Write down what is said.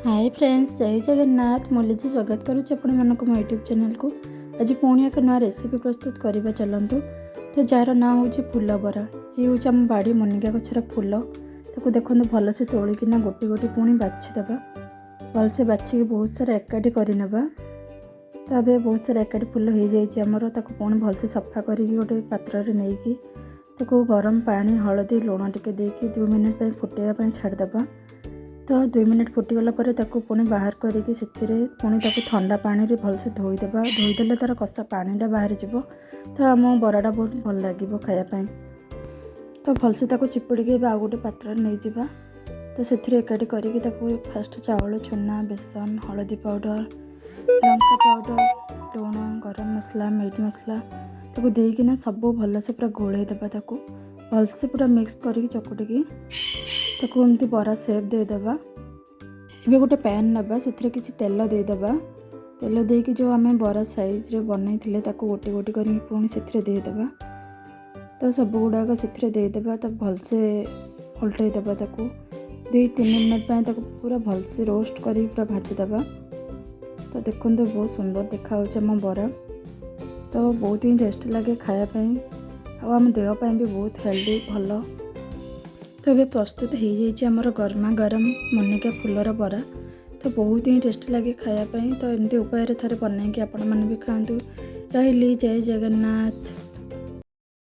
ହାଏ friends, ଜୟ ଜଗନ୍ନାଥ। ମୁଁ ଲିଜି, ସ୍ୱାଗତ କରୁଛି ଆପଣମାନଙ୍କୁ ମୋ ୟୁଟ୍ୟୁବ୍ ଚ୍ୟାନେଲ୍କୁ। ଆଜି ପୁଣି ଏକ ନୂଆ ରେସିପି ପ୍ରସ୍ତୁତ କରିବା ଚାଲନ୍ତୁ। ତ ଯାହାର ନାଁ ହେଉଛି ଫୁଲ ବରା। ଇଏ ହେଉଛି ଆମ ବାଡ଼ି ମୁନିଗା ଗଛର ଫୁଲ। ତାକୁ ଦେଖନ୍ତୁ, ଭଲସେ ତୋଳିକିନା ଗୋଟି ଗୋଟି ପୁଣି ବାଛିଦେବା। ଭଲସେ ବାଛିକି ବହୁତ ସାରା ଏକାଠି କରିନେବା। ତ ଏବେ ବହୁତ ସାରା ଏକାଠି ଫୁଲ ହେଇଯାଇଛି ଆମର। ତାକୁ ପୁଣି ଭଲସେ ସଫା କରିକି ଗୋଟେ ପାତ୍ରରେ ନେଇକି ତାକୁ ଗରମ ପାଣି, ହଳଦୀ, ଲୁଣ ଟିକେ ଦେଇକି 2 ମିନିଟ୍ ପାଇଁ ଫୁଟାଇବା ପାଇଁ ଛାଡ଼ିଦେବା। ତ 2 ମିନିଟ୍ ଫୁଟିଗଲା ପରେ ତାକୁ ପୁଣି ବାହାର କରିକି ସେଥିରେ ପୁଣି ତାକୁ ଥଣ୍ଡା ପାଣିରେ ଭଲସେ ଧୋଇଦେବା। ଧୋଇଦେଲେ ତା'ର କଷା ପାଣିଟା ବାହାରିଯିବ, ତ ଆମ ବରାଟା ବହୁତ ଭଲ ଲାଗିବ ଖାଇବା ପାଇଁ। ତ ଭଲସେ ତାକୁ ଚିପୁଡ଼ିକି ଏବେ ଆଉ ଗୋଟେ ପାତ୍ରରେ ନେଇଯିବା। ତ ସେଥିରେ ଏକାଠି କରିକି ତାକୁ ଫାଷ୍ଟ ଚାଉଳ ଚୁନା, ବେସନ, ହଳଦୀ ପାଉଡ଼ର, ଲଙ୍କା ପାଉଡ଼ର, ଲୁଣ, ଗରମ ମସଲା, ମିଟ୍ ମସଲା ତାକୁ ଦେଇକିନା ସବୁ ଭଲସେ ପୁରା ଗୋଳେଇ ଦେବା। ତାକୁ ଭଲସେ ପୁରା ମିକ୍ସ କରିକି ଚକୁଟିକି ତାକୁ ଏମିତି ବରା ସେପ୍ ଦେଇଦେବା। ଏବେ ଗୋଟେ ପ୍ୟାନ୍ ନେବା, ସେଥିରେ କିଛି ତେଲ ଦେଇଦେବା। ତେଲ ଦେଇକି ଯେଉଁ ଆମେ ବରା ସାଇଜ୍ରେ ବନେଇଥିଲେ, ତାକୁ ଗୋଟି ଗୋଟି କରିକି ପୁଣି ସେଥିରେ ଦେଇଦେବା। ତ ସବୁ ଗୁଡ଼ାକ ସେଥିରେ ଦେଇଦେବା। ତ ଭଲସେ ଓଲଟେଇ ଦେବା ତାକୁ। 2-3 ମିନିଟ୍ ପାଇଁ ତାକୁ ପୁରା ଭଲସେ ରୋଷ୍ଟ କରିକି ପୁରା ଭାଜିଦେବା। ତ ଦେଖନ୍ତୁ, ବହୁତ ସୁନ୍ଦର ଦେଖାହେଉଛି ଆମ ବରା। ତ ବହୁତ ହିଁ ଟେଷ୍ଟି ଲାଗେ ଖାଇବା ପାଇଁ ଆଉ ଆମ ଦେହ ପାଇଁ ବି ବହୁତ ହେଲ୍ଦି, ଭଲ। ତ ଏବେ ପ୍ରସ୍ତୁତ ହେଇଯାଇଛି ଆମର ଗରମା ଗରମ ମୁନିକା ଫୁଲର ବରା। ତ ବହୁତ ହିଁ ଟେଷ୍ଟି ଲାଗେ ଖାଇବା ପାଇଁ। ତ ଏମିତି ଉପାୟରେ ଥରେ ବନେଇକି ଆପଣମାନେ ବି ଖାଆନ୍ତୁ। ରହିଲି, ଜୟ ଜଗନ୍ନାଥ।